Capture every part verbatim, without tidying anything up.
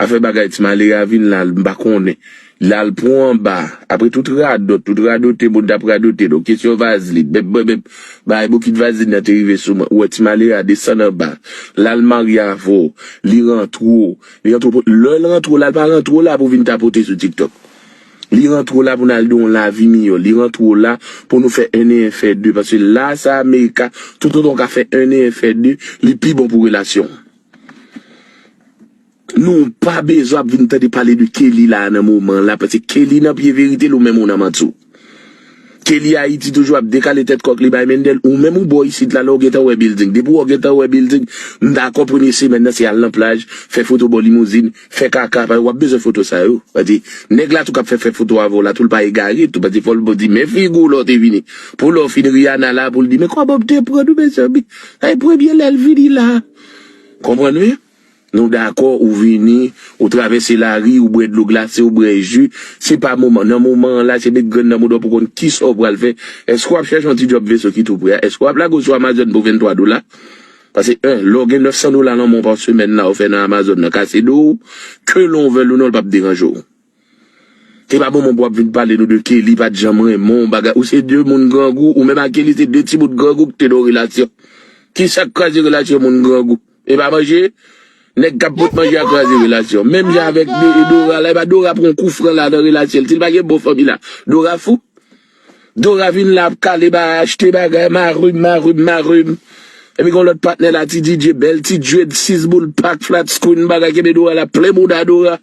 Afè bagay ti malere a vin la, m pa konnen. L al pran anba. Apre tout radòt, tout radote, moun t ap radote, donk kesyon vazlin, bèp, bèp, bèp, bagay bokit vazlin nan te rive sou mwen. Ou wè ti malere a desann anba. L al marye avè w, li rantre w, li rantre w. Lè l rantre w la, l pa rantre w la pou vin tapote sou TikTok. Li rantre w la pou n al di w yon lavi miyò. Li rantre w la pou nou fè un et un fè deux. Paske la, sa Amerika, toutotan w ka fè un et un fè deux, li pi bon pou relasyon. Nou pa bezwen ap vin tande pale de Kelly la nan moman la, paske Kelly nan pye verite l, ou menm ou nan manti w. Kelly Ayiti toujou ap dekale tèt kòk li bay Mendel, ou menm ou bò isit la, lè w gentan wè building. Depi w gentan wè building, m dakò premye semèn nan se al nan plaj, fè foto bò limouzin, fè kaka, paske w ap bezwen foto sa yo. Paske nèg la tou k ap fè, fè foto avè w la tou, l pa egare tou, paske fò l di men figi w lè w te vini. Pou lè w fin Rihanna la, pou l di men kòman m te pran nou mezanmi. Ay premye lè l vini la. Konprann wi? Nou dakò ou vini, ou travèse lari, ou bwè dlo glase, ou bwè ji. Se pa moman. Nan moman an la, se met grenn nan mouda w pou konn kisa w pral fè. Èske w ap chèche yon ti djòb veso ki tou pre a? Èske w ap lage w sou Amazon pou venntwa dola? Paske, en, lè w gen nèf san dola nan men w pa semèn la, ou fè nan Amazon nan kase do w, ke lè w vle ou non, l p ap deranje w. Se pa moman pou w ap vin pale nou de Kelly pa t janm renmen w, bagay. Ou se de moun grangou, ou menm ak Kelly se de timoun grangou ki te nan yon relasyon. Kisa k kraze relasyon moun grangou? E pa manje? Nèg k ap pot manje a kraze relasyon. Menm jan avèk De- Dora la, e pa Dora pran kou fran la nan relasyon l. Si l pa gen bon fanmi la, Dora fou. Dora vin la ap kale ba achte bagay, marim, marim, marim. Epi gon lòt patnè la, ti D J, bèl ti dread, sis boul pak, flat screen, bagay, kenbe Dora la, plen mouda Dora.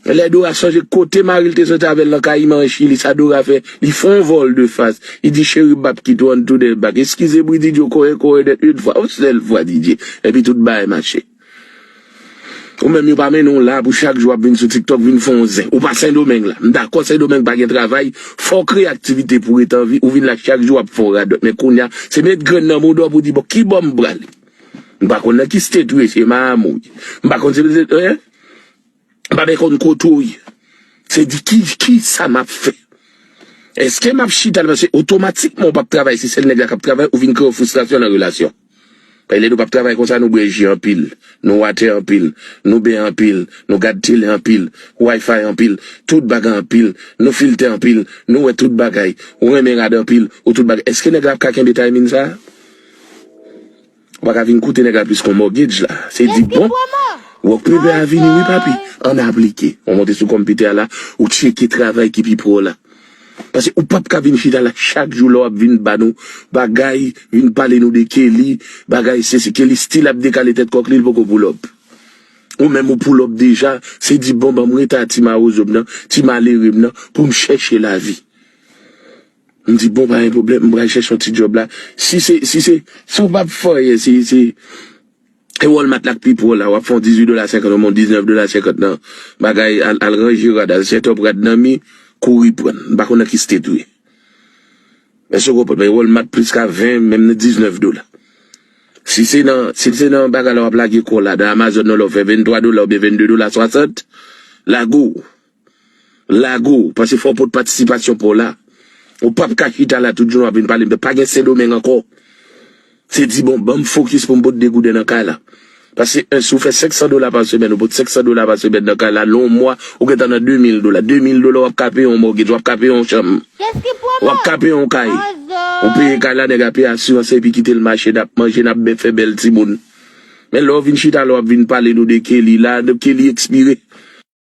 Lè Dora sonje kote mari l te soti avè l nan Kayiman an Chili, sa Dora fè? Li fè yon vòl de fas. Li di, cheri, m p ap kite w, ann tounen bak. Eskize bri, D J, w konnen, konnen nèt, yon fwa, yon sèl fwa, D J. Epi tout bagay mache. Ou menm yo pa mennen w la pou chak jou w ap vin sou TikTok vin fè yon zen. Ou pa Sendomeng la. M dakò Sendomeng pa gen travay, fò w kreye aktivite pou w ret an vi, ou vin la chak jou w ap fè yon radòt. Men kounye a, se met grenn nan mouda w pou di, bon, ki bò m prale? M pa konn nan ki state ou ye, se Miami ou ye. M pa konn se, se, en? M pa menm konn kote w ye. Se di ki, kisa m ap fè? Èske m ap chita la? Paske otomatikman w p ap travay, se sèl nèg la k ap travay, ou vin kreye yon fristrasyon nan relasyon. Paske lè nou p ap travay konsa, nou bwè ji anpil, nou wate anpil, nou ben anpil, nou gad tele anpil, wifi anpil, tout bagay anpil, nou filtè anpil, nou wè tout bagay, ou renmen rad anpil, ou tout bagay. Èske nèg la ap ka kenbe timing sa a? Ou pa ka vin koute nèg la plis kon mortgage la. Se di, bon, wòk pepe a vini wi papi. Ann aplike. Ou monte sou konpitè a la, ou tcheke travay ki pi pre w la. Paske ou p ap ka vin chita la chak jou lè w ap vin ba nou bagay, vin pale nou de Kelly, bagay se, se Kelly still ap dekale tèt kòk li, li poko pull up. Ou menm ou pull up deja, se di, bon, ban m rete a ti mawozo m nan, ti malere m nan, pou m chèche lavi. M di, bon, pa gen pwoblèm, m pral chèche yon ti djòb la. Si se, si se, si w p ap fè anyen, si, si, e Walmart la k pi pre w la, w ap fè yon dizuit dola senkant, yon diznèf dola senkant nan bagay, al, al ranje rad, al set up rad nan mi, kouri pran l. M pa konn nan ki state ou ye. Èske w konprann? Men Walmart plis ka ven, menm nan diznèf dola. Si se nan, si se nan bagay la w ap lage kò w la, nan Amazon nan lè w fè venntwa dola oubyen vennde dola swasant, lage w. Lage w, paske fò w pot patisipasyon pa w la. Ou p ap ka chita la tout jounen w ap vin pale m de pa gen Sendomeng ankò. Se di, bon, ban m fokis pou m pot de gouden nan kay la. Paske, en, si w fè senk san dola pa semèn, ou pot senk san dola pa semèn nan kay la, nan yon mwa, ou gentan nan de mil dola. De mil dola, w ap ka peye yon mortgage, w ap ka peye yon chanm, w ap ka peye yon kay. Ou peye kay la, nèg la peye asirans epi kite l mache, n ap manje, n ap bè fè bèl timoun. Men lè w vin chita la, w ap vin pale nou de Kelly la, de Kelly ekspire.